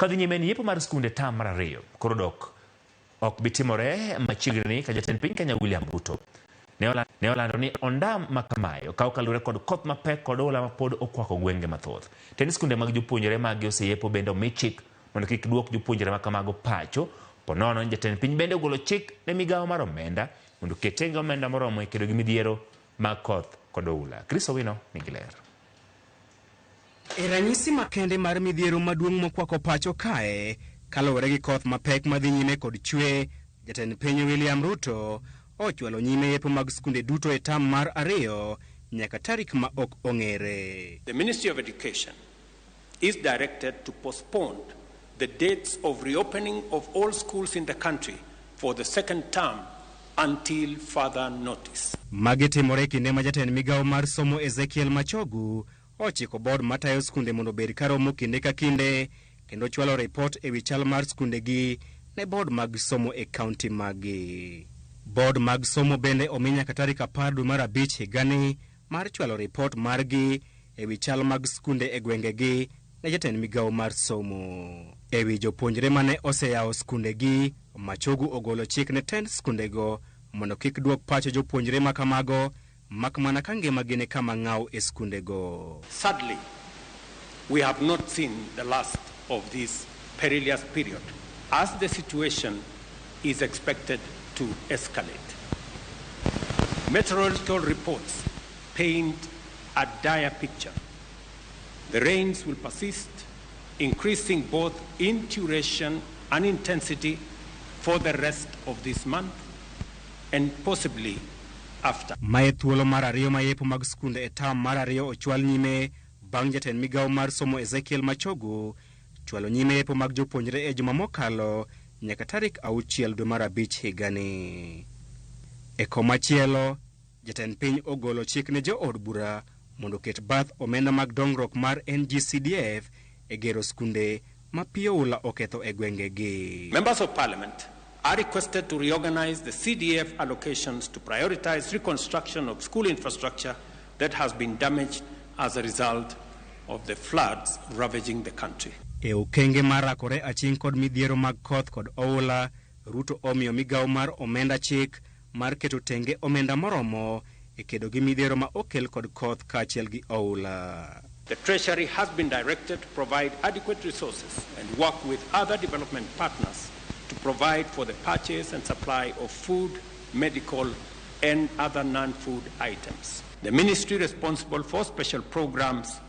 Kadhi nyime en yepo mar skunde tam mar ariyo koro dok ok bi timore machiegni ka jatend piny Kenya William Ruto ne olando ni ondam ma kamae okaw kaluwore kod koth mapek kod oula mapod okwako gwenge mathoth. Tend skunde mag jopuonjre magi oseyepo bende omi chik mondo kik duok jopuonjre ma kamago pacho. Po nono ni jatend piny bende ogolo chik ne migawo mar omenda mondo oket tenge omenda moromo e kedo gi midhiero mag koth kod oula. Chris Owino nigi ler. E ranyisi makende mar midhiero maduong' mokwako pacho kae, kaluwore gi koth mapek madhi nyime kod chwe, jatend piny William Ruto ochwalo nyime yepo mag skunde duto e tam mar ariyo nyaka tarik ma ok ong'ere. The Ministry of Education is directed to postpone the dates of reopening of all schools in the country for the second term until further notice. Magi timore e kinde ma jatend migawo mar somo Ezekiel Machogu ochiko board matayo skunde mondo obed ka romo kinde ka kinde kendo chwalo ripot e wi chal mar skundegi ne board mag somo e kaunti maggi. Board mag somo bende omi nyaka tarik 10 dwe mar abich higani mar chwalo ripot margi e wi chal mag skunde e gwengegi ne jatend migawo mar somo. E wi jopuonjre mane oseyawo skundegi, Machogu ogolo chik ne tend skundego mondo kik duok pacho jopuonjre ma kamago mak mana ka ngimagi ni kama ng'aw e skundego. Sadly, we have not seen the last of this perilous period, as the situation is expected to escalate. Meteorological reports paint a dire picture. The rains will persist, increasing both in duration and intensity for the rest of this month and possibly after. Mae thuolo mar ariyo ma yepo mag skunde e tam mar ariyo ochwal nyime bang' jatend migawo mar somo Ezekiel Machogu chwalo nyime yepo mag jopuonjre e juma mokalo nyaka tarik 6 dwe mar abich higani. E komachielo, jatend piny ogolo chik ne jood bura mondo oket bath omenda mag dongruok mar NGCDF e gero skunde ma pi oula oketho e gwengegi. Members of Parliament are requested to reorganize the CDF allocations to prioritize reconstruction of school infrastructure that has been damaged as a result of the floods ravaging the country. E okenge mar rakore aching' kod midhiero mag koth kod oula, Ruto omiyo migawo mar omenda chik mar keto tenge omenda moromo e kedo gi midhiero ma okel kod koth kaachiel gi oula. The Treasury has been directed to provide adequate resources and work with other development partners to provide for the purchase and supply of food, medical, and other non-food items. The ministry responsible for special programs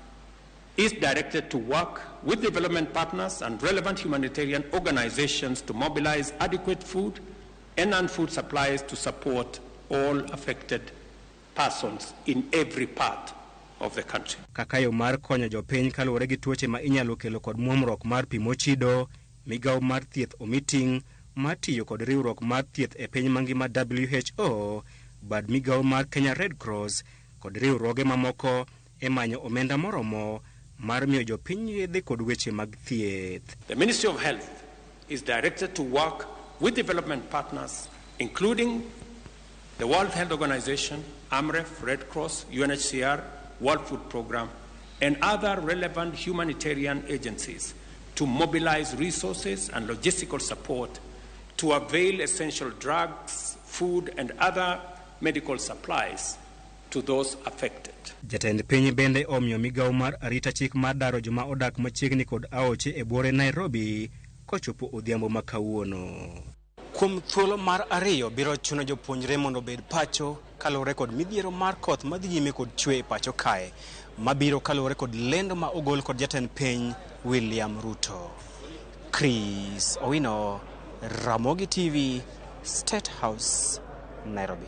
is directed to work with development partners and relevant humanitarian organizations to mobilize adequate food and non-food supplies to support all affected persons in every part of the country. Kaka yo mar konyo jopiny kaluwore gi tuoche ma inyalo kelo kod muomruok mar pi mochido, migawo mar thieth omi ting' mar tiyo kod riwruok mar thieth e piny mangima WHO, bad migawo mar Kenya Red Cross kod riwruoge mamoko e manyo omenda moromo mar miyo jopiny yedhe kod weche mag thieth. The Ministry of Health is directed to work with development partners, including the World Health Organization, AMREF, Red Cross, UNHCR, World Food Programme, and other relevant humanitarian agencies to mobilize resources and logistical support to avail essential drugs, food, and other medical supplies to those affected. Jatend piny bende omiyo migawo mar arita chik mar daro joma odak machiegni kod aoche e buore Nairobi kochopo odhiambo ma kawuono. Kuom thuolo mar ariyo biro chuno jopuonjre mondo obed pacho kaluwore kod midhiero mar koth madhi nyime kod chwe e pacho kae mabiro kaluwore kod lendo ma ogol kod jatend piny William Ruto. Chris Owino, Ramogi TV, State House, Nairobi.